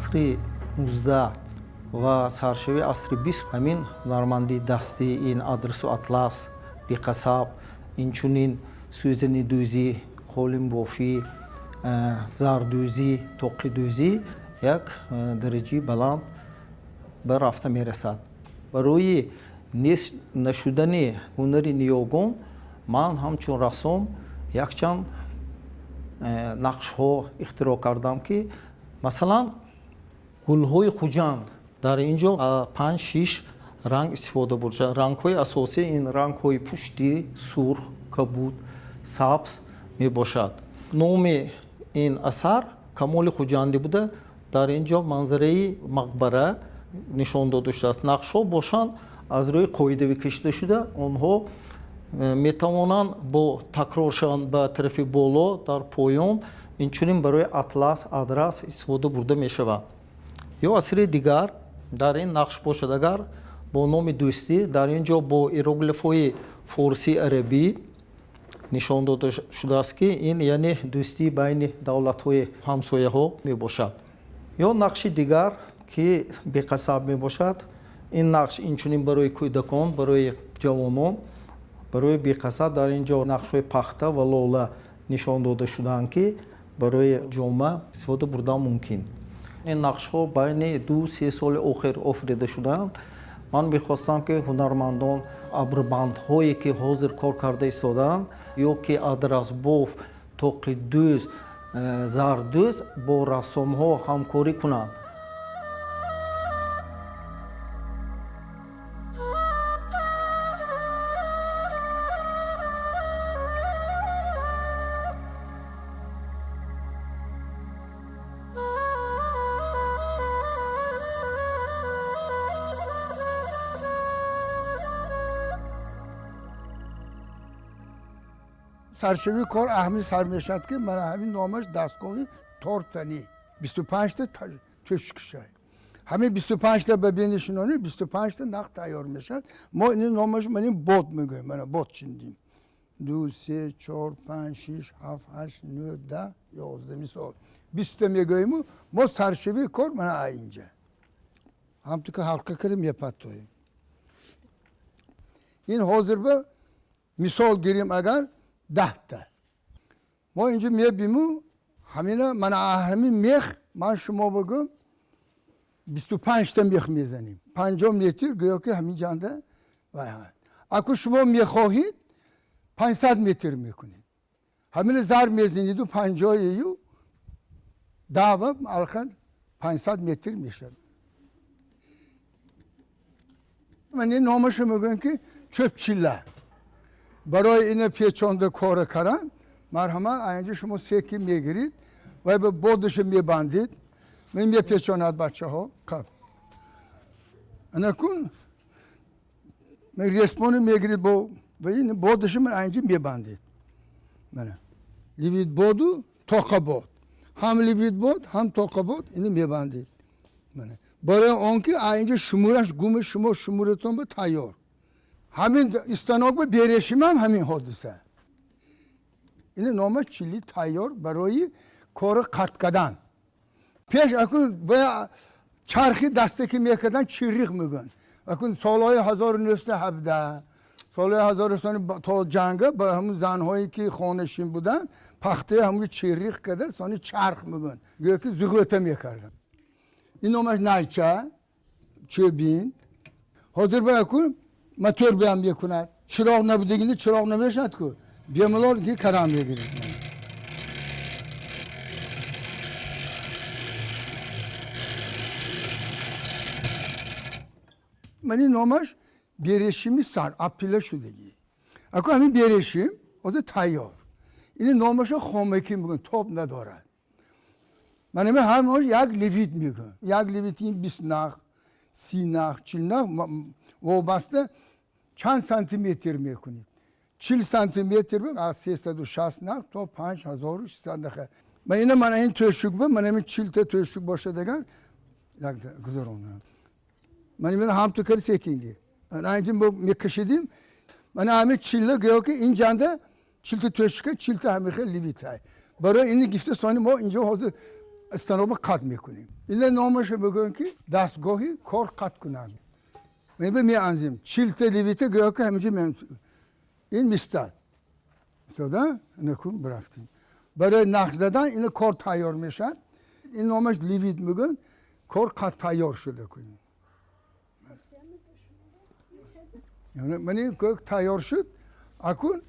Асри 19 ва саршавии асри 20 ҳамин ҳунармандии дастӣ, ин адрасу атлас, биқасаб, инчунин сӯзанидӯзӣ, қолинбофӣ, зардӯзӣ, тоқидӯзӣ як дараҷаи баланд ба рафта мерасад. Барои нест нашудани ҳунари ниёгон ман ҳамчун рассом якчанд нақшҳо ихтироъ кардам, ки масалан гулҳои Хуҷанд дар ин ҷо 5-6 ранг истифода бурда. Рангҳои асосӣ ин рангҳои пуштӣ, сурх, кабуд, сабз мебошад. Номи ин асар Камоли Хуҷандӣ буда, дар ин ҷо манзараи мақбара нишон дода шудааст. Нақшҳо бошанд аз рӯи қоидавӣ кашида шуда, онҳо метавонанд бо такрор шаванд ба тарафи боло, дар поён, инчунин барои атлас, адрас истифода бурда мешавад. Ё асари дигар дар ин нақш бошад, агар бо номи дӯстӣ, дар ин ҷо бо иероглифҳои форсии арабӣ нишон дода шудааст, ки ин яъне дӯстии байни давлатҳои ҳамсояҳо мебошад. Ё нақши дигар, ки беқасаб мебошад, ин нақш инчунин барои кӯдакон, барои ҷавонон, барои беқасаб дар ин ҷо нақшҳои пахта ва лола нишон дода шудаанд, ки барои ҷома истифода бурдан мумкин. Ин нақшҳо байни 2-3 соли охир офарида шудаанд. Ман мехостам, ки ҳунармандон абрбандҳое, ки ҳозир кор карда истодаанд, ё ки адрасбоф, тоқидӯз, зардӯз бо рассомҳо ҳамкорӣ кунанд. Саршавии кор аҳми сар мешавад, ки мана ҳамин номаш дастгоҳи тортанӣ, 25та тӯшкишай. Ҳамин 25та ба бинишинонӣ 25та нақ тайёр мешавад. Мо ин номаш манин бод мегӯем, мана бод чиндим. 2, 3, 4, 5, 6, 7, 8, 9, 10, 11 мисол. 20та мегӯему мо саршавии кор мана инҷа. Ҳамту ки ҳалқа кардем мепаттоем. Ин ҳозир ба мисол гирем агар 10та. Мо инҷо мебиму ҳамина мана ҳамин мех, ман шумо бигӯм 25та мех мезанем. 50 метр гӯё ки ҳамин ҷанда вай ҳаст. Аку шумо мехоҳед 500 метр мекунед. Ҳамина зар мезаниду 50-ю дава алқан 500 метр мешавад. Ман ин номашо мегӯям ки чӯпчила. Барои ина печонда кора каран, марҳамат, инҷо шумо секи мегирید ва ба бодашо мебандید. Мен мепечонад бачаҳо. Қаб. Ана кун мен респони мегирид бо ва ин бодашо мен инҷо мебандид. Мана. Ливид боду тоқа бод. Ҳам ливид бод, ҳам тоқа бод ини мебандид. Мана. Барои он ки инҷо шумураш гуми шумо шумуратон ба тайёр. Ҳамин станок ба берешимам ҳамин ҳодиса. Ин номаш чили тайёр барои кори қатъ кардан. Пеш акун ба чархи дастаки мекардан чирриқ мегӯянд. Акун солҳои 1917, солҳои 19 то ҷанга ба ҳамун занҳое ки хонашин буданд, пахтаи ҳамун чирриқ карда, сони чарх мегӯянд. Гӯё ки зуғӯта мекарданд. Ин номаш найча, чӯбин. Ҳозир ба акун мотор биям мекунад. Чироғ набудагинда чироғ намешавад ку. Бемалол ки карам мегирид. Ман ин номаш берешими сар, апила шудагӣ. Аку ҳамин берешим ҳозир тайёр. Ин номашо хомакӣ мегӯянд, тоб надорад. Ман ҳамин ҳар номаш як левит мегӯям. Як левит ин 20 нах, 30 нах, 40 нах вобаста чанд сантиметр мекунед. 40 сантиметр аз 360 нах то 5600 нах. Ман ина ман ин тӯшук ба, ман ҳамин 40 та тӯшук бошад агар як гузаронам. Ман ин ҳам ту кар секинги. Ана инҷо мо мекашидим. Ман ҳамин 40 гӯё ки ин ҷанда 40 та тӯшука, 40 та ҳамин хел левит ҳай. Барои ин гифта сони мо инҷо ҳозир Станок қат мекунем. Ина номашро мегӯем, ки дастгоҳи кор қат кунад. Меанзим. 40 та левита гӯё ки ҳаминҷо ин мистад. Истода? Накун бирафтем. Барои нақш задан ина кор тайёр мешавад. Ин номаш левит мегӯянд. Кор қат тайёр шуда кунем. Ман ин тайёр шуд. Акун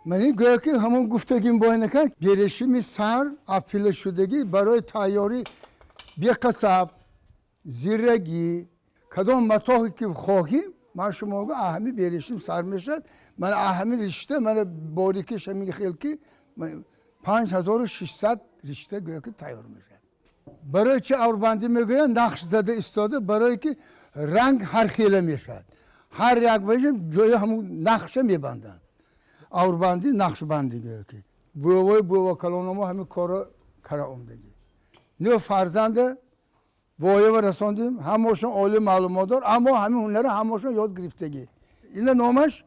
ман ин гӯё ки ҳамон гуфтагим бояд накард. Берешими сар апила шудагӣ барои тайёрӣ беқасаб, зирагӣ, кадом матоҳе ки хоҳем, ман шумо гӯ аҳами берешим сар мешавад. Ман аҳами ришта, ман борикиш ҳамин хел ки 5600 ришта гӯё ки тайёр мешавад. Барои чи аврбандӣ мегӯянд? Нақш зада истода, барое ки ранг ҳар хела мешавад. Ҳар як ваҷа ҷои ҳамун нақша мебанданд. Аврбандӣ, нақшбандӣ гӯё ки. Бувои бувокалонамо ҳамин корро кара омдагӣ. 9 фарзанда воява расондем, ҳамашон олии маълумотдор, аммо ҳамин ҳунарро ҳамашон ёд гирифтагӣ. Ина номаш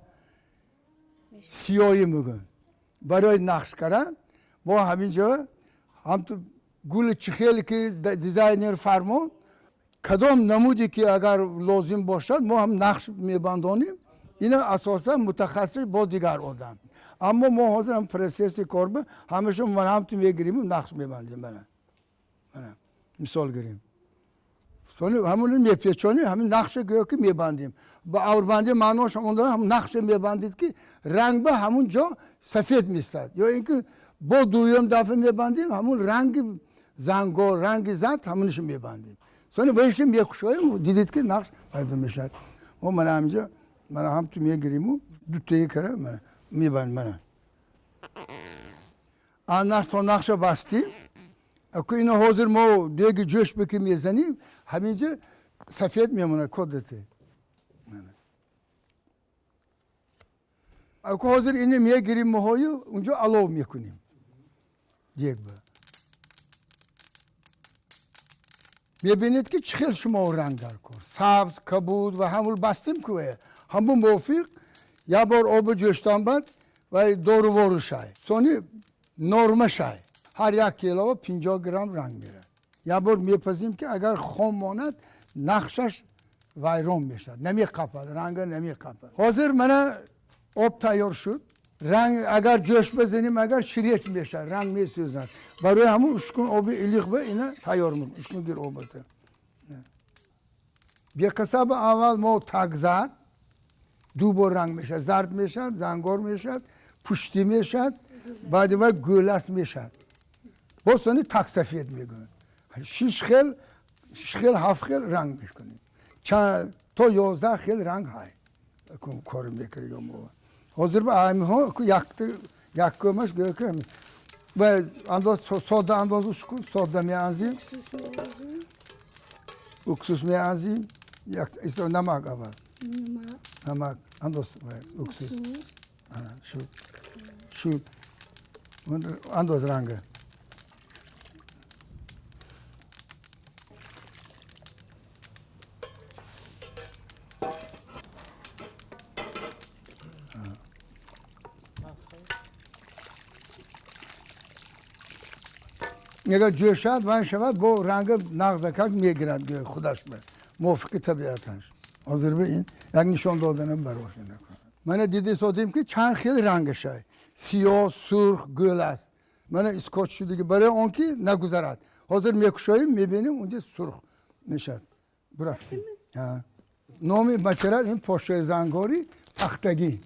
сиёҳӣ мегӯянд. Барои нақш кардан мо ҳамин ҷо ҳамту гули чихеле ки дизайнер фармон, кадом намуде ки агар лозим бошад, мо ҳам нақш мебандонем. Ина асосан мутахассис бо дигар одам. Аммо мо ҳозир ҳам процесси кор ба ҳамаша ман ҳамту мегириму нақш мебандем. Мана мана мисол гирем. Сони ҳамон мепечонем, ҳамин нақша гӯё ки мебандем. Ба аврбандӣ маънош ҳамон дорад, ҳамон нақша мебандед ки ранг ба ҳамон ҷо сафед меистад. Ё ин ки бо дуюм дафъа мебандем, ҳамон ранги зангор, ранги зард ҳамонашо мебандем. Сони вайша мекушоем, дидед ки нақш пайдо мешавад. Мо мана ҳаминҷо мана ҳамту мегириму дутаи кара мана мебанд мана. А нақш то нақша бастем. Аку ино ҳозир мо деги ҷӯш бики мезанем, ҳаминҷо сафед мемонад кодате. Аку ҳозир ино мегирим моҳою унҷо алов мекунем. Дег ба. Мебинед ки чӣ хел шумо ранг дар кор. Сабз, кабуд ва ҳамул бастем ку ҳамун мувофиқ як бор оби ҷӯштан бад ва дорувору шай. Сони норма шай. Ҳар як кило 50 грамм ранг мерад. Як бор мепазим ки агар хом монад, нақшаш вайрон мешавад, намеқапад, ранга намеқапад. Ҳозир мана об тайёр шуд. Ранг агар ҷӯш бизанем, агар ширек мешавад, ранг месӯзад. Барои ҳамун ушкун оби илиқ ба ина тайёр мекунем. Ушкун гир обата. Беқасаба аввал мо так зад, ду бор ранг мешавад, зард мешавад, зангор мешавад, пуштӣ мешавад, баъди вай гӯлас мешавад. Боз сони так сафед мегӯянд. 6 хел, 6 хел, 7 хел ранг мекунем. То 11 хел ранг ҳай. Кор мекунем мо. Ҳозир ба ҳаминҳо яккумаш гӯё ки ва андоз сода андоз ушкун, сода меанзим. Уксус меанзим. Намак аввал. Намак андоз уксус. Шу. Шу. Андоз ранга. Агар ҷӯшад вай шавад, бо ранга нағзакак мегирад худаш мувофиқи табиаташ. Ҳозир ба ин як нишон доданам барош. Мана дида истодем ки чанд хел рангашай. Сиёҳ, сурх, гӯл аст. Мана искоч шудагӣ барои он ки нагузарад. Ҳозир мекушоем, мебинем унҷа сурх мешавад. Бурафтем. Номи бачара ин пошаи зангори пахтагӣ.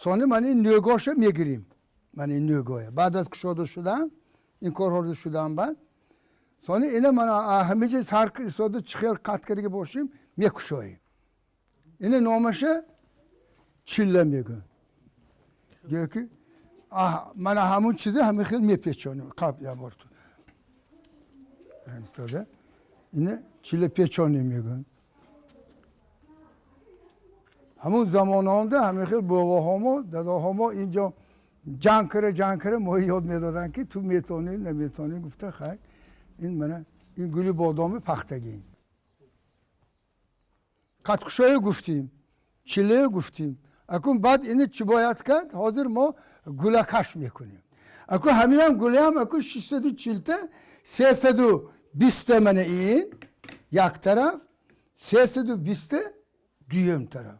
Сони ман ин нӯгоша мегирим. Ман ин нӯгоя. Баъд аз кушода шудан, ин корҳо шудан баъд, сони ина ман ҳамиҷа сар истода чӣ хел қат кардаги бошем, мекушоем. Ина номаша чилла мегӯянд. Гӯё ки мана ҳамун чизе ҳамин хел мепечонем. Қабл як бор ту. Истода. Ина чилла печонем мегӯянд. Ҳамун замононда ҳамин хел бувоҳомо, дадоҳомо инҷо ҷанг кара мо ёд медоданд ки ту метавонӣ, наметавонӣ гуфта хай. Ин мана ин гули бодоми пахтагӣ. Қаткушое гуфтим, чиле гуфтим. Акун баъд ини чӣ бояд кард? Ҳозир мо гулакаш мекунем. Акун ҳаминам гулаам акун 640-та 320-та мана ин як тараф, 320-та дуюм тараф.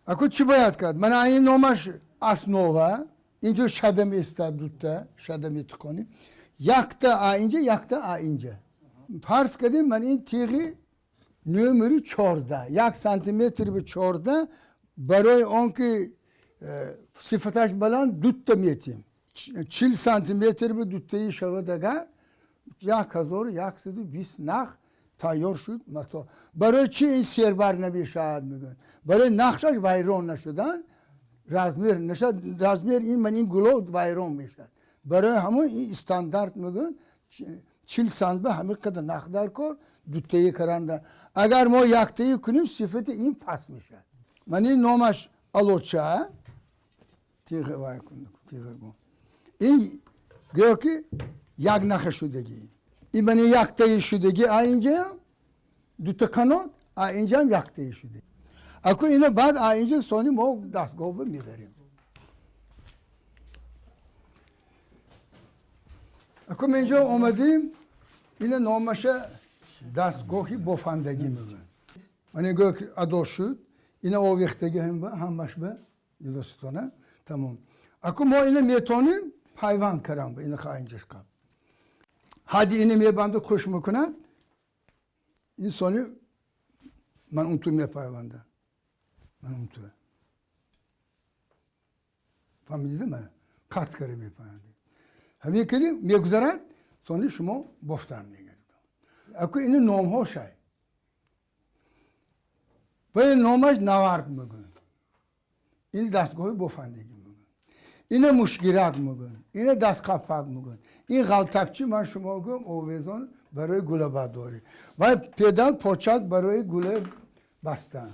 Акун чӣ бояд кард? Мана ин номаш основа, инҷо шада меистад, дута шада метиқонем. Якта а инҷа, якта а инҷа. Фарз кардем ман ин тиғи номери 14, 1 сантиметр ба 14, барои он ки сифаташ баланд дута метем. 40 сантиметр ба дутаи шавад агар 1120 нах тайёр шуд мато. Барои чи ин сербар намешавад мегӯянд? Барои нақшаш вайрон нашудан, размер нашад, размер ин ман ин гуло вайрон мешавад. Барои ҳамон ин стандарт мегӯянд 40 сант ба ҳамин қадар нах дар кор дутаи каранда. Агар мо яктаи кунем сифати ин паст мешавад. Ман ин номаш алоча, тиғ вай кун, тиғ гун. Ин гӯё ки як наха шудагӣ. Ин мани яктаи шудагӣ, а инҷаям дута қанот, а инҷаам яктаи шудагӣ. Аку ина баъд а инҷа сони мо дастгоҳ мебарем. Аку инҷо омадем, ина номаша дастгоҳи бофандагӣ мегӯянд. Мани гӯё ки адо шуд, ина овехтагӣ ҳамаш ба дилостона тамом. Аку мо ина метонем пайванд карам ба ина инҷаш қаб. Ҳади ина мебанду хуш мекунад, ин сони ман унту мепайвандам. Ман унту. Фаҳмидед ман? Қатъ кара мепайвандем. Ҳамин кали мегузарад, сони шумо бофтан мегардед. Аку ина номҳо шай. Ва ин номаш навард мегӯянд. Ин дастгоҳи бофандагӣ мегӯянд. Ина мушгирак мегӯянд. Ина дастқапак мегӯянд. Ин ғалтакчи ман шумо гӯям овезон барои гулабардорӣ. Ва педал почак барои гула бастан.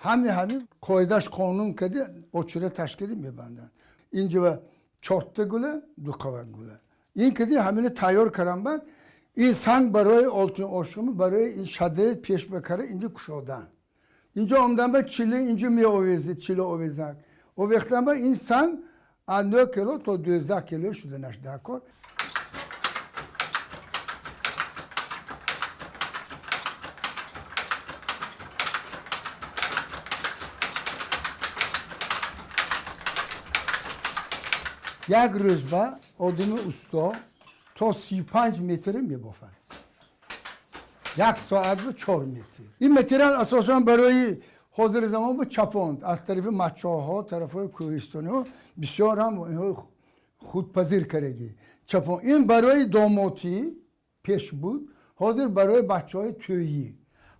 Ҳами ҳамин қоидаш қонун карди, очура ташкили мебанданд. Инҷа ва чорта гула, ду қават гула. Ин кади ҳамина тайёр карам бад, ин санг барои олтин ошуми, барои ин шадаи пеш бакара инҷа кушодан. Инҷо омдан ба чили, инҷо меовезид, чили овезак. Овехтан ба ин санг аз 9 кило то 12 кило шуданаш дар кор. Як рӯз ба одами усто то 35 метр мебофад. Як соат ба 4 метр. Ин материал асосан барои ҳозири замон ба чапонд. Аз тарафи мачоҳо, тарафҳои кӯҳистониҳо бисёр ҳам худпазир карагӣ. Чапон. Ин барои домотӣ пеш буд, ҳозир барои бачаҳои тӯйӣ.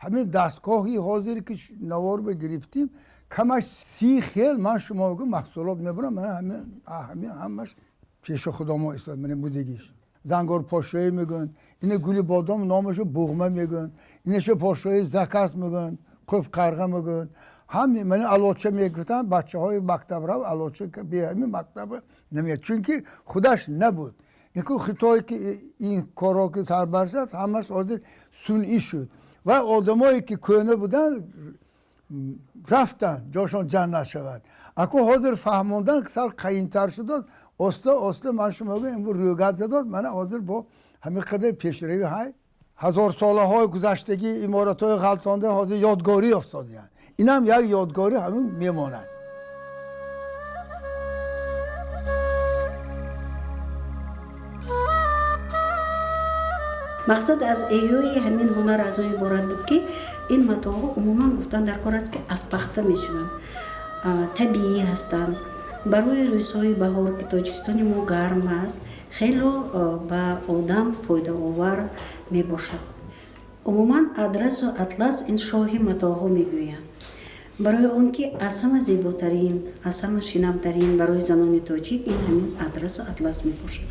Ҳамин дастгоҳи ҳозир ки навор ба гирифтим, камаш 30 хел ман шумо гӯям маҳсулот мебарам, ман ҳамин ҳамаш пеши худомо истод, ман будагиш. Зангор пошоӣ мегӯянд, ина гули бодом номашо буғма мегӯянд, инашо пошои закас мегӯянд, қӯб қарға мегӯянд. Ҳам ман алоча мегуфтам, бачаҳои мактабрав алоча бе ҳамин мактаб намеяд, чунки худаш набуд. Инку хитое ки ин корро ки сарбар зад, ҳамаш ҳозир сунъӣ шуд. Ва одамое ки кӯҳна буданд рафтанд, ҷошон ҷаннат шавад. Аку ҳозир фаҳмондан сал қайинтар шудод, оста оста ман шумо гӯям имрӯз рӯгат задод, мана ҳозир бо ҳамин қадар пешравӣ ҳай. Ҳазорсолаҳои гузаштагӣ иморатҳои ғалтонда ҳозир ёдгорӣ афтодиянд. Инам як ёдгорӣ ҳамин мемонад. Мақсад аз эҳёи ҳамин ҳунар аз он иборат буд, ки ин матоъҳо умуман гуфтан дар кор аст, ки аз пахта мешаванд, табиӣ ҳастанд. Барои рӯзҳои баҳор, ки Тоҷикистони мо гарм аст, хело ба одам фоидаовар мебошад. Умуман адрасу атлас ин шоҳи матоъҳо мегӯянд. Барои он ки аз ҳама зеботарин, аз ҳама шинамтарин барои занони тоҷик ин ҳамин адрасу атлас мебошад.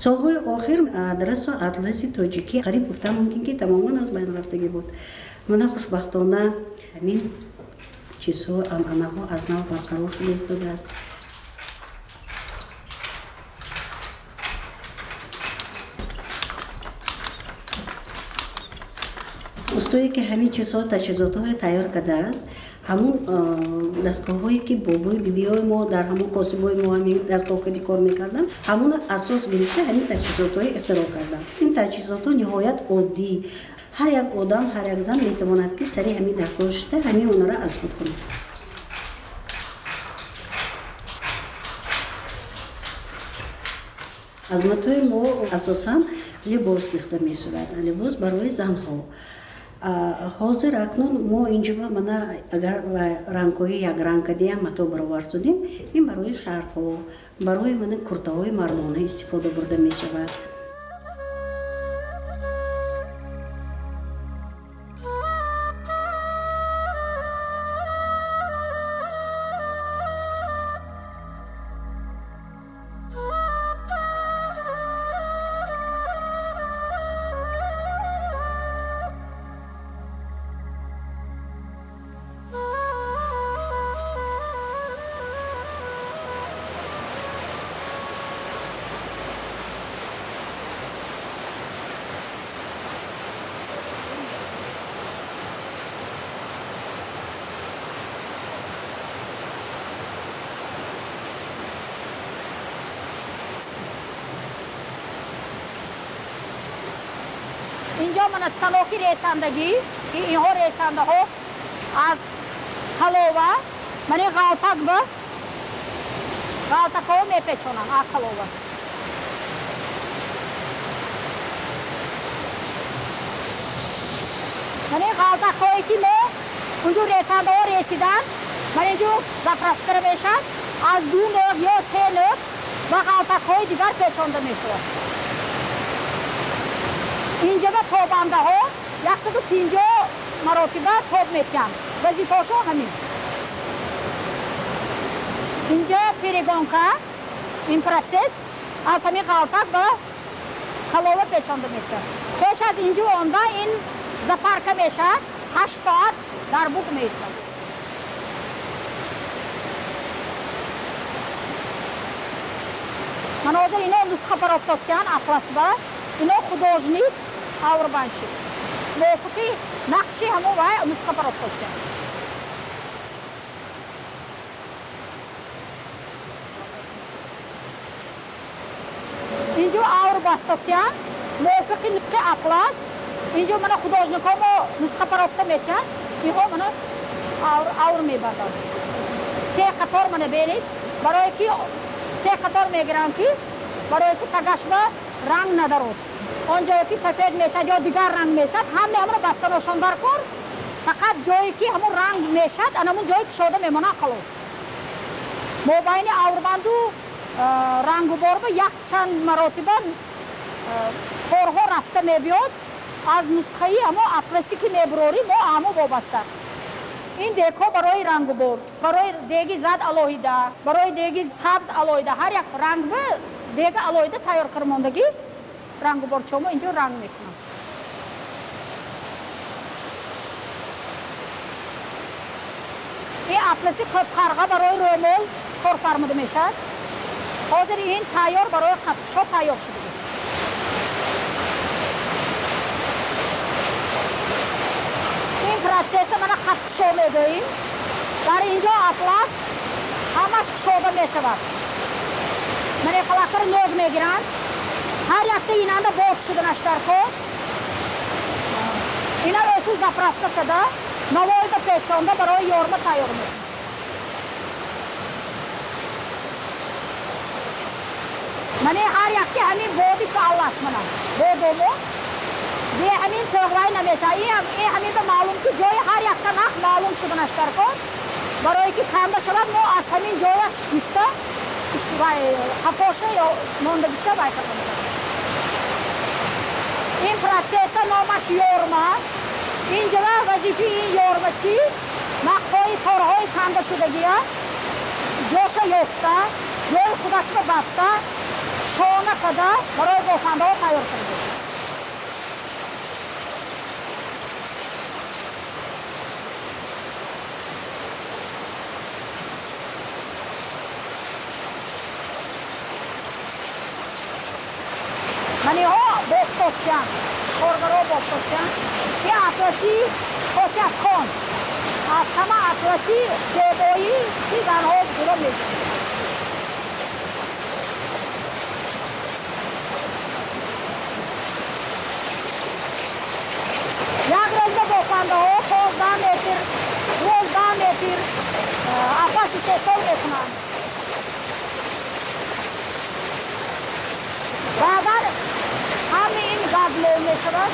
Солҳои охир адрасу атласи тоҷикӣ қариб гуфтан мумкин, ки тамоман аз байн рафтагӣ буд. Мана хушбахтона ҳамин чизҳо, анъанаҳо аз нав барқарор шуда истодааст. Устое ки ҳамин чизҳо таҷҳизотҳое тайёр кардааст, Ҳамун дастгоҳҳое ки бобои бибиҳои мо дар ҳамон косибои мо ҳамин дастгоҳ кор мекарданд, ҳамон асос гирифта ҳамин таҷҳизотҳое ихтироъ карданд. Ин таҷҳизотҳо ниҳоят оддӣ. Ҳар як одам, ҳар як зан метавонад ки сари ҳамин дастгоҳ шиста ҳамин ҳунарро аз худ кунад. Аз матои мо асосан либос дӯхта мешавад, либос барои занҳо. Ҳозир акнун мо инҷо мана агар рангҳои якрангкадиам мато баровар судем, ин барои шарфҳо, барои мана куртаҳои мардона истифода бурда мешавад. Инҷо мана станоки ресандагӣ, ки инҳо ресандаҳо аз калова, мани ғалтак ба ғалтакҳо мепечонанд аз калова. Мани ғалтакҳое ки мо унҷо ресандаҳо ресиданд, ман инҷо заправка мешавад, аз 2 нӯк ё 3 нӯк ва ғалтакҳои дигар печонда мешавад. Инҷа ба тобандаҳо 150 маротиба тоб метиҳанд. Вазифаашон ҳамин. Инҷа перегонка, ин процесс аз ҳамин ғалтак ба калова печонда метиҳад. Пеш аз инҷо онда ин запарка мешавад, 8 соат дар буғ меистад. Ман ҳозир ино нусха барофтосиян атласба, ино художник аврбаншик. Мувофиқи нақши ҳамон вай нусха барофтосиян. Инҷо авр бастосиян, мувофиқи нусхаи атлас, инҷо мана художникҳо мо нусха барофта метиҳанд, инҳо мана авр мебарданд. 3 қатор мана бинед, барое ки 3 қатор мегиранд ки барое ки тагаш ба ранг надарод. Он ҷое ки сафед мешавад ё дигар ранг мешавад, ҳама ҳамро бастаношон дар кор, фақат ҷое ки ҳамон ранг мешавад, ана ҳамон ҷое кушода мемонад, халос. Мобайни аврбанду рангуборба якчанд маротиба корҳо рафта мебиёд, аз нусхаи ҳамо атласе ки мебурорӣ, мо ҳамо вобаста. Ин дегҳо барои рангубор, барои деги зад алоҳида, барои деги сабз алоҳида, ҳар як рангба дега алоҳида тайёр кармондагӣ рангуборчомо инҷо ранг мекунам. Ин атласи қопқарға барои рӯмол кор фармуда мешавад. Ҳозир ин тайёр барои қатқушо тайёр шуда. Ин процесса мана қатқушо мегӯем. Дар инҷо атлас ҳамаш кушода мешавад. Мана халақро нӯг мегиранд. Ҳар якта инанда бод шуданаш дар кор. Ина рӯсу заправка када, навоида печонда барои ёрма тайёр мекунад. Мана ҳар якти ҳамин боди фаъол аст мана. Бодомо бе ҳамин тоғрай намешавад. Ин ҳамин ба маълум ки ҷои ҳар якта нах маълум шуданаш дар кор. Барое ки канда шавад, мо аз ҳамин ҷояш гифта қафоша ё мондагиша вай карда мешавад. Ин процесса номаш ёрма. Инҷа вазифаи ин ёрма чӣ? Нахҳои торҳои канда шудагия ҷоша ёфта, ҷои худашро баста, шона када барои бофандаҳо тайёр карда. Маниҳо бофтосиян, коргаро бофтосиян. Ин атласи хосиятхон. Аз ҳама атласи зебоӣ чи занҳо ҷудо мекунанд. Як рӯза бофандаҳо 15 метр, 12 метр атлас истеҳсол мекунанд. Баъдан ҳамаи ин газло мешавад.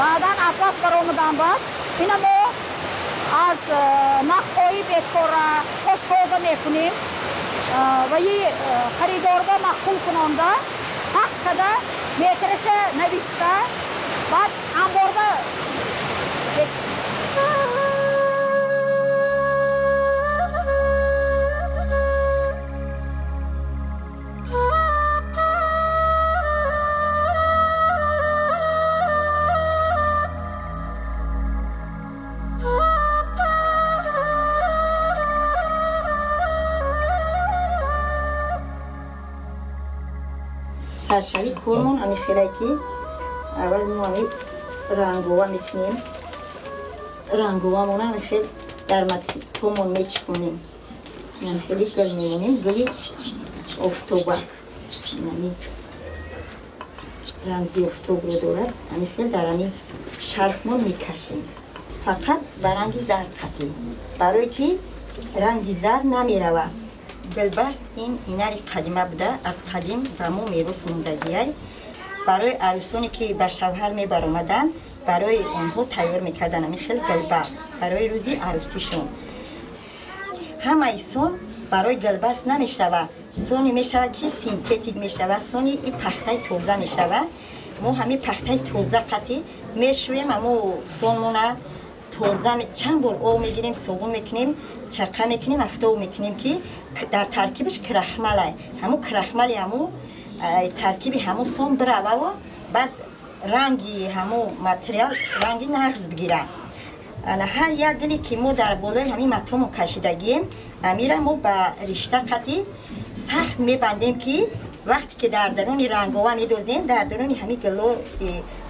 Баъдан атлас баромадан баъд ина мо аз нахҳои бекора хоштоза мекунем ва харидорба маъқул кунонда ҳақ када метраша нависта баъд анборба. Саршави кормон ами хелай ки аввал мо ами рангова мекунем. Рангова-мона ами хел дар матомон мечиконем. Ами хелиш дар мемонем гули офтобак. Ами рамзи офтобро дорад. Ами хел дар ами шарфмон мекашем. Фақат ба ранги зард қатӣ. Барое ки ранги зард намеравад. Гулбаст ин инари қадима буда, аз қадим ба мо мерос мондагиай. Барои арӯсоне ки ба шавҳар мебаромаданд, барои онҳо тайёр мекарданд ҳамин хел гулбаст барои рӯзи арӯсишон. Ҳамаи сон барои гулбаст намешавад. Соне мешавад ки синтетик мешавад, сони и пахтаи тоза мешавад. Мо ҳамин пахтаи тоза қатӣ мешӯем, амо сонмона тоза чанд бор об мегирем, собун мекунем, чақа мекунем, афтоб мекунем ки дар таркибаш крахмалай. Ҳамун крахмали ҳамун таркиби ҳамун сон бирававу баъд ранги ҳамун материал ранги нағз бигирад. Ҳар як гуле ки мо дар болои ҳамин матому кашидагием, амира мо ба ришта қатӣ сахт мебандем ки вақте ки дар даруни рангова медозем, дар даруни ҳамин гуло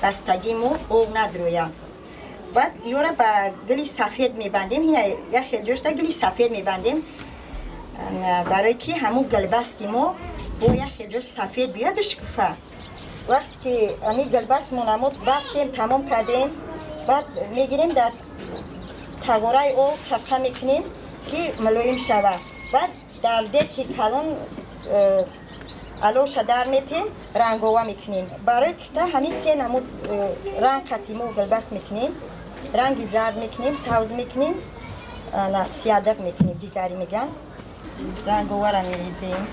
бастагии мо об надрояд. Баъд ёра ба гули сафед мебандем, як хел ҷошта гули сафед мебандем, барое ки ҳамун гулбасти мо бо як хел ҷош сафед биёяд бишкуфа. Вақте ки ҳамин гулбастмона мо бастем, тамом кардем, баъд мегирем дар тагораи об чақа мекунем ки мулоим шавад. Баъд дар деки калон алоша дар метем, рангова мекунем. Барои кита ҳамин се намуд ранг қати мо гулбаст мекунем. Ранги зард мекунем, сабз мекунем, сиядақ мекунем, ҷигари меган. Ранговара мерезем.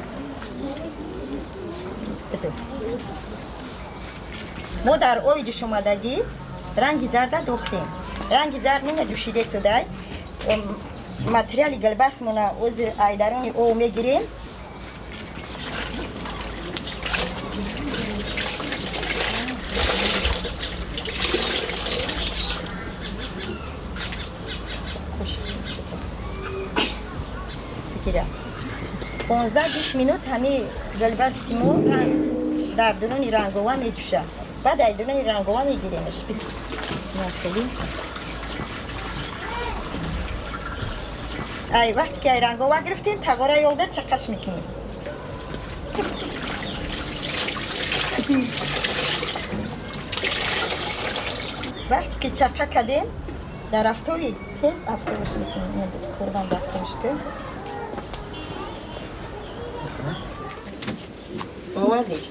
Мо дар оби ҷӯшомадагӣ ранги зарда дохтем. Ранги зард мена ҷӯшиде судай. Материали гулбастмона озир айдарони об мегирем. 15-20 минут ҳами гулбасти мо дар дуруни рангова меҷӯшад. Баъд ай дуруни рангова мегиремаш. Ай вақте ки ай рангова гирифтем, тағораи обда чақаш мекунем. Вақте ки чақа кардем, дар афтови тез афтоваш мекунем. Қурбон дафтоваш ки. Овардиш.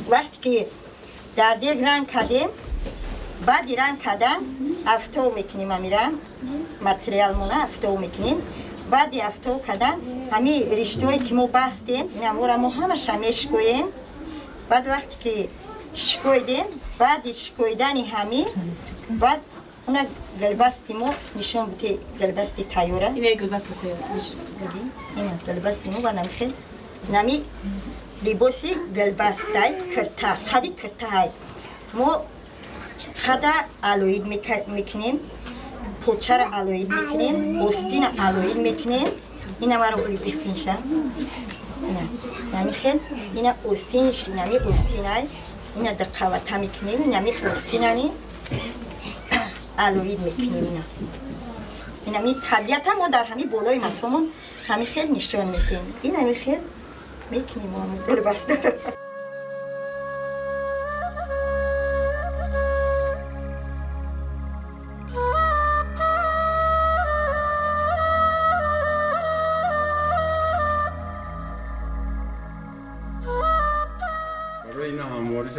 Вақте ки дар дег ранг кардем, баъди ранг кардан афтов мекунем амира, материалмона афтов мекунем. Баъди афтов кардан ҳами риштаҳое ки мо бастем, инамора мо ҳамаша мешикоем. Баъд вақте ки шикоидем, баъди шикоидани ҳами баъд уна гулбасти мо нишон бите, гулбасти тайёра. Ина гулбасти тайёр. Ина гулбасти мо ба намхел. Нами либоси гулбастай кирта, қади киртаҳай. Мо қада алоид мекунем, почара алоид мекунем, остина алоид мекунем. Ина маро остинша. Ина нами хел, ина остинш, нами остинай. Ина дар қавата мекунем, инами простинани алоид мекунем ина. Инами табиата мо дар ҳами болои матомон ҳами хел нишон медиҳем. Инами хел мекунем мо гулбастаро.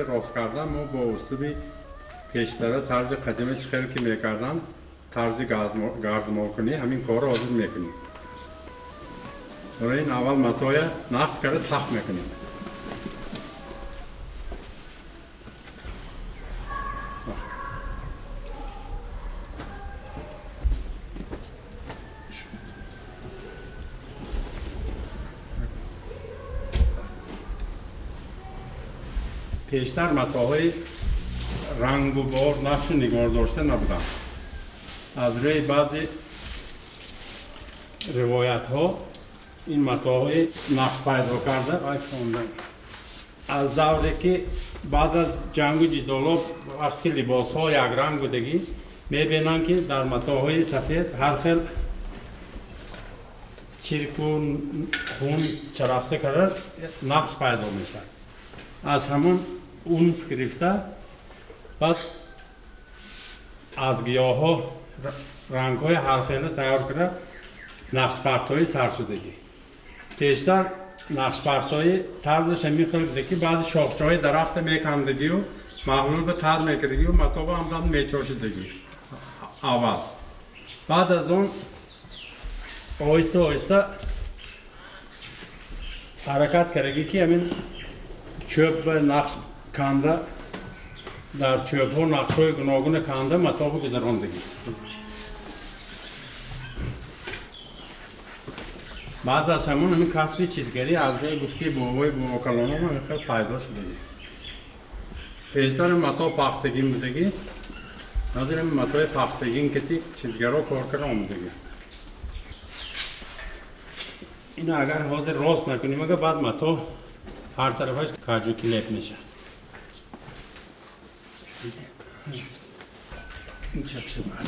Рост кардан мо бо услуби пештара тарзи қадима чӣ хел ки мекардан, тарзи гардмолкунӣ ҳамин корро ҳозир мекунем. Барои ин аввал матоя нақс карда тах мекунем. Пештар матоҳои рангу бор нақшу нигор дошта набуданд. Аз рӯи баъзе ривоятҳо ин матоҳои нақш пайдо карда вай хонданд. Аз давре ки баъд аз ҷангу ҷидоло вақти либосҳо якранг будагӣ мебинанд ки дар матоҳои сафед ҳар хел чирку хун чарахса карда нақш пайдо мешавад. Аз ҳамон унс гирифта баъд аз гиёҳҳо рангҳои ҳархела тайёр карда нақшпартоӣ сар шудагӣ. Пештар нақшпартоӣ тарзаш ҳамин хел буда ки баъзе шохчаҳои дарахта мекандагию маҳлулба тар мекардагию матоба ҳамдам мечошидагӣ аввал. Баъд аз он оҳиста оҳиста ҳаракат кардагӣ ки ҳамин чӯб ба нақш канда дар чӯбҳо нақшҳои гуногуна канда матоба гузарондагӣ. Баъд аз ҳамон ҳамин касби чизгарӣ аз рӯи гуфти бобои бобокалонон ҳамин хел пайдо шудагӣ. Пештар мато пахтагин будагӣ, ҳозир ҳамин матои пахтагин кати чизгаро кор карда омадагӣ. Ина агар ҳозир рост накунем, ага баъд мато ҳар тарафаш каҷу килеп мешавад. Ин чакша баъд.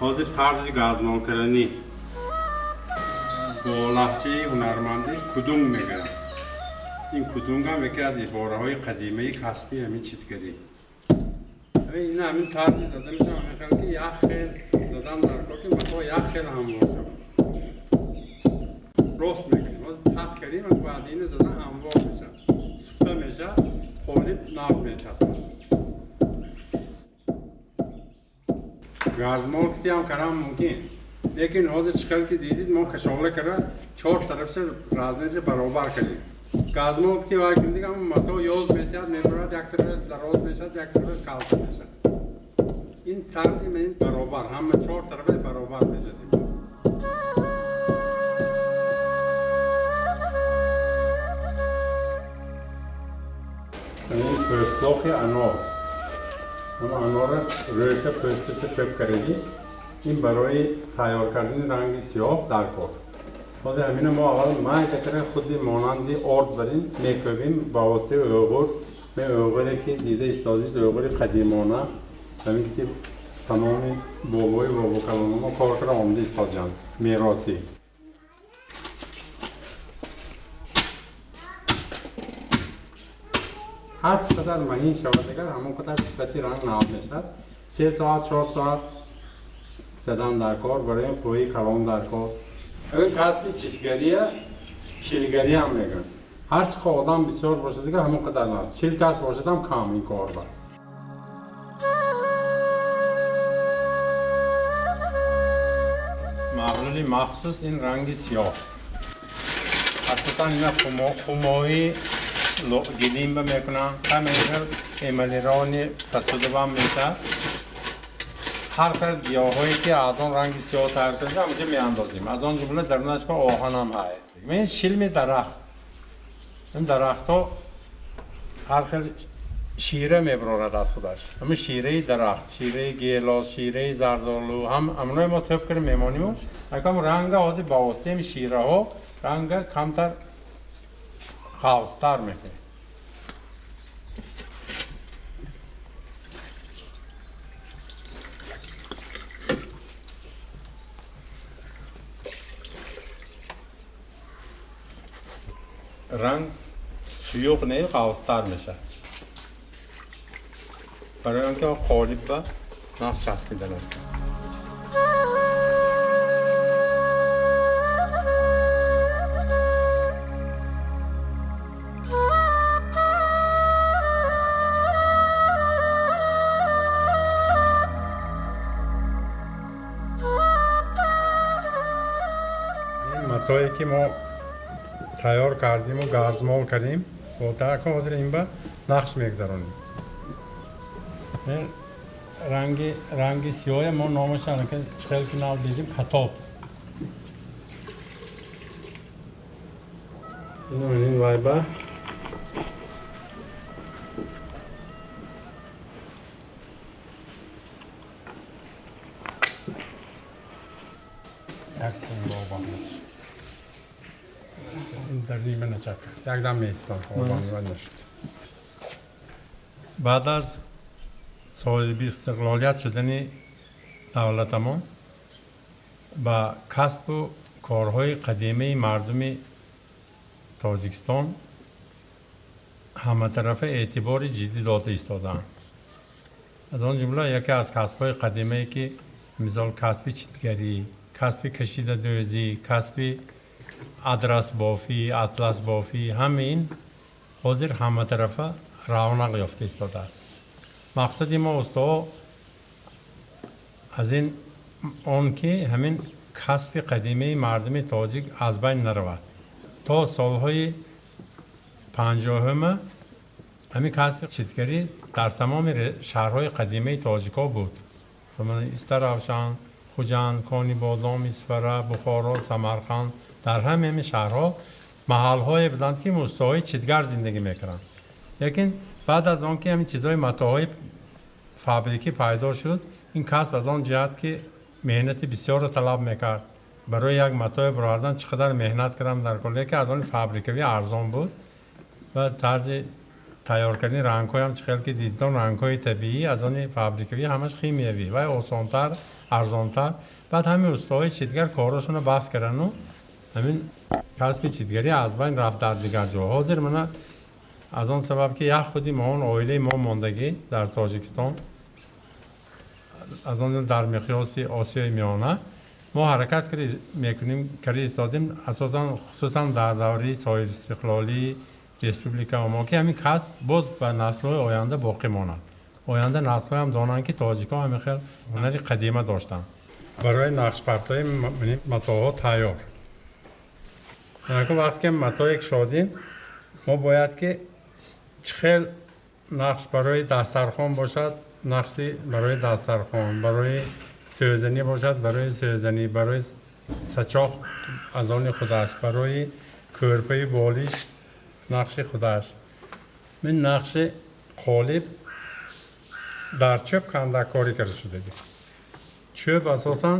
Ҳозир тарзи газмолкарданӣ бо лаҳҷаи ҳунармандӣ кудунг мегӯянд. Ин кудунгам яке аз ибораҳои қадимаи касби ҳамин читгарӣ. Ин ҳамин тарзи зада мешавад ҳамин хел ки як хел задан дар кор ки мато як хел ҳамвор шавад. Рост мекунем. Ҳозир тах кардем, баъд ина задан ҳамвор мешавад. Суфта мешавад, қолиб нав мечаспад. Газмол китиам карам мумкин. Лекин ҳозир чӣ хел ки дидид мо кашола карда чор тарафша размерша баробар кардем. Газмол кити вай кунем ҳамон мато ёз метиҳад, мебарад, як тарафаш дароз мешавад, як тарафаш калта мешавад. Ин тарзи ин баробар, ҳама чор тарафаш баробар мешавад. Ин пӯстлоқи анор. Анора рӯша пӯсташа пӯк кардагӣ. Ин барои тайёр кардани ранги сиёҳ дар кор. Ҳозир ҳамина мо аввал майдакара худи монанди орд барин мекӯбем ба воситаи оғур. Ме оғуре ки дида истодид, оғури қадимона, ҳамин ки тамоми бобои бобокалономо кор карда омада истодианд меросӣ. Ҳар чӣ қадар маҳин шавад агар ҳамон қадар сифати ранг нав мешавад. 3 соат 4 соат задан дар кор, барои қувваи калон дар кор. Ин касби читгария чилгариам мегӯянд. Ҳар чӣ қадар одам бисёр бошад агар ҳамон қадар нав. 40 кас бошад ҳам кам ин кор бар. Маҳлули махсус ин ранги сиёҳ. Асосан ина хумои Гилим ба мекунанд, ҳамин хел эмалировани посуда ҳам мешавад. Ҳар хел гиёҳҳое ки аз он ранги сиёҳ тайёр карда ҳамаҷо меандозем. Аз он ҷумла дарунаш ба оҳан ҳам ҳаст. Ин шилми дарахт. Ин дарахтҳо ҳар хел шира мебарорад аз худаш. Ҳамин шираи дарахт, шираи гелос, шираи зардолу, ҳам ҳамонои мо тӯб карда мемонем. Акам ранга ҳозир ба воситаи шираҳо ранга камтар ғафзтар мекунем. Ранг суюқ не, ғафзтар мешавад. Барои он ки қолиб ба нақш часпида мешавад. Ин матое ки мо тайёр кардиму гарзмол кардем, бо таакун ҳозир ин ба нақш мегузаронем. Ранги сиёҳе мо номаш хел ки нав дидем катоб. Ин вайба дар нима начак якдам меистод нашуд. Баъд аз соҳиби истиқлолият шудани давлатамон ба касбу корҳои қадимаи мардуми Тоҷикистон ҳаматарафа эътибори ҷиддӣ дода истодаанд. Аз он ҷумла яке аз касбҳои қадимае ки мисол касби читгарӣ, касби кашидадӯзӣ, касби адрасбофӣ, атласбофӣ, ҳамаи ин ҳозир ҳаматарафа равнақ ёфта истодааст. Мақсади мо устоҳо аз ин он ки ҳамин касби қадимаи мардуми тоҷик аз байн наравад. То солҳои 50-ума ҳамин касби читгарӣ дар тамоми шаҳрҳои қадимаи тоҷикҳо буд. Истаравшан, Хуҷанд, Конибодом, Исфара, Бухоро, Самарқанд, дар ҳамаи ҳамин шаҳрҳо маҳалҳое буданд ки устоҳои читгар зиндагӣ мекарданд. Лекин баъд аз он ки ҳамин чизҳои матоъҳои фабрикӣ пайдо шуд, ин касб аз он ҷиҳат ки меҳнати бисёрро талаб мекард. Барои як матоъе баровардан чӣ қадар меҳнат кардам дар кор, лекин аз он фабрикавӣ арзон буд ва тарзи тайёр кардани рангҳоям чӣ хел ки дидон рангҳои табиӣ аз они фабрикавӣ ҳамаш химиявӣ ва осонтар, арзонтар. Баъд ҳамин устоҳои читгар корҳошонро баҳс кардану ҳамин касби читгарӣ аз байн рафт дар дигар ҷо. Ҳозир мана аз он сабаб ки як худи мо он оилаи мо мондагӣ дар Тоҷикистон, аз он дар миқёси Осиёи Миёна мо ҳаракат мекунем, карда истодем, асосан хусусан дар давраи соҳибистиқлолии республика мо ки ҳамин касб боз ба наслҳои оянда боқӣ монад. Оянда наслҳоям донанд ки тоҷикҳо ҳамин хел ҳунари қадима доштанд. Барои нақшпартои матоъҳо тайёр. Вақте ки матое кушодем, мо бояд ки чӣ хел нақш барои дастархон бошад, нақши барои дастархон, барои сӯзанӣ бошад, барои сӯзанӣ, барои сачоқ аз они худаш, барои кӯрпаи болиш нақши худаш. Ин нақши қолиб дар чӯб кандакорӣ карда шудагӣ. Чӯб асосан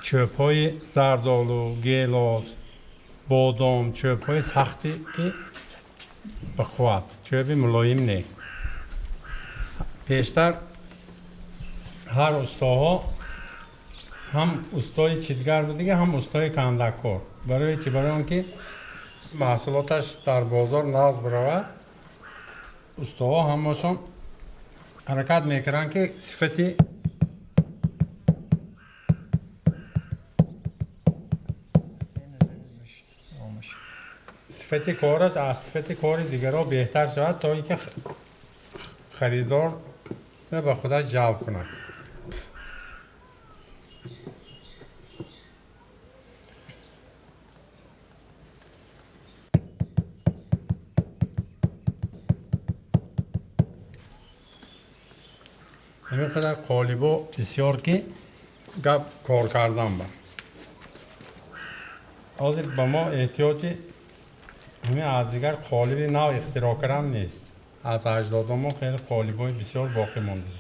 чӯбҳои зардолу, гелос, бодом, чӯбҳои сахте ки ба қувват, чӯби мулоим не. Пештар ҳар устоҳо ҳам устои читгар будига, ҳам устои кандаккор. Барои чӣ? Барои он ки маҳсулоташ дар бозор нағз биравад, устоҳо ҳамашон ҳаракат мекунанд ки сифати кораш аз сифати кори дигарҳо беҳтар шавад, то ин ки харидор ба худаш ҷалб кунад. Ҳамин қадар қолибо бисёр ки гап кор кардан ба. Ҳозир ба мо эҳтиёҷи ҳамин аз дигар қолиби нав ихтироъ кардан нест. Аз аҷдодон мо хеле қолибҳои бисёр боқӣ монда.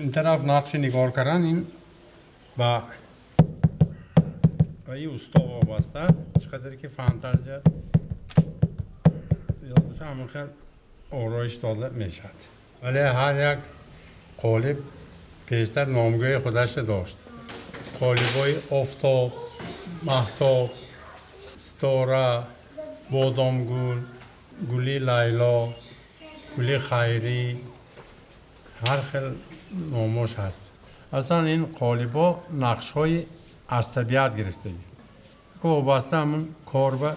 Ин тараф нақши нигор кардан ин ба ин усто вобаста, чӣ қадаре ки фантазия ёд боша, ҳамон хел ороиш дода мешавад. Вале ҳар як қолиб пештар номгӯи худашро дошт. Қолибҳои офтоб, маҳтоб, ситора, бодомгул, гули лайло, гули хайрӣ, ҳар хел номош ҳаст. Аслан ин қолибҳо нақшҳои аз табиат гирифтагӣ. Вобаста ҳамун кор ба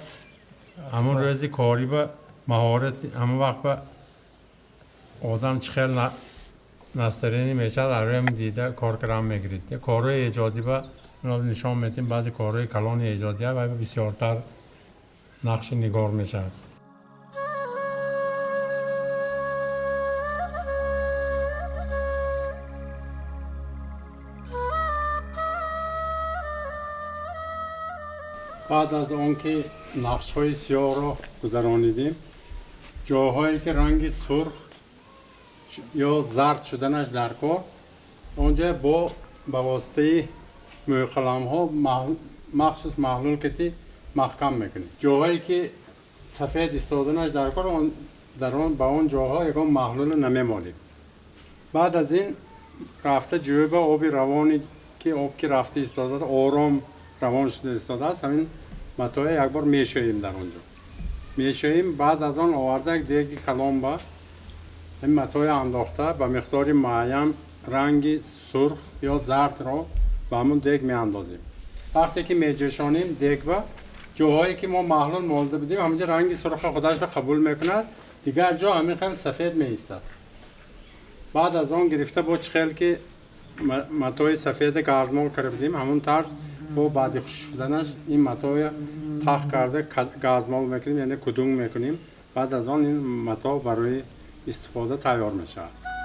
ҳамун рӯзи корӣ ба маҳорат ҳамун вақт ба одам чӣ хел настроение мешавад, арӯям дида кор кардан мегирид. Корҳои эҷодӣ ба нишон медиҳем, баъзе корҳои калони эҷодия ва бисёртар нақши нигор мешавад. Баъд аз он ки нақшҳои сиёҳро гузаронидем, ҷоҳое ки ранги сурх ё зард шуданаш дар кор, онҷа бо ба воситаи мӯйқаламҳо махсус маҳлул кати маҳкам мекунем. Ҷоҳое ки сафед истоданаш дар кор, ба он ҷоҳо ягон маҳлулро намемолем. Баъд аз ин рафта ҷӯба оби равоне ки об ки рафта истода, ором равон шуда истодааст, ҳамин матоя як бор мешӯем дар он ҷо. Мешӯем, баъд аз он оварда як деги калон ба ин матоя андохта ба миқдори муайян ранги сурх ё зардро ба ҳамон дег меандозем. Вақте ки меҷӯшонем дег ба ҷоҳое ки мо маҳлул молида будем, ҳаминҷо ранги сурха худашро қабул мекунад, дигар ҷо ҳамин хел сафед меистад. Баъд аз он гирифта бо чӣ хел ки матои сафеда гармол карда будем, ҳамон тарз бо баъди хушк шуданаш ин матоя тах карда газмол мекунем, яъне кудунг мекунем. Баъд аз он ин мато барои истифода тайёр мешавад.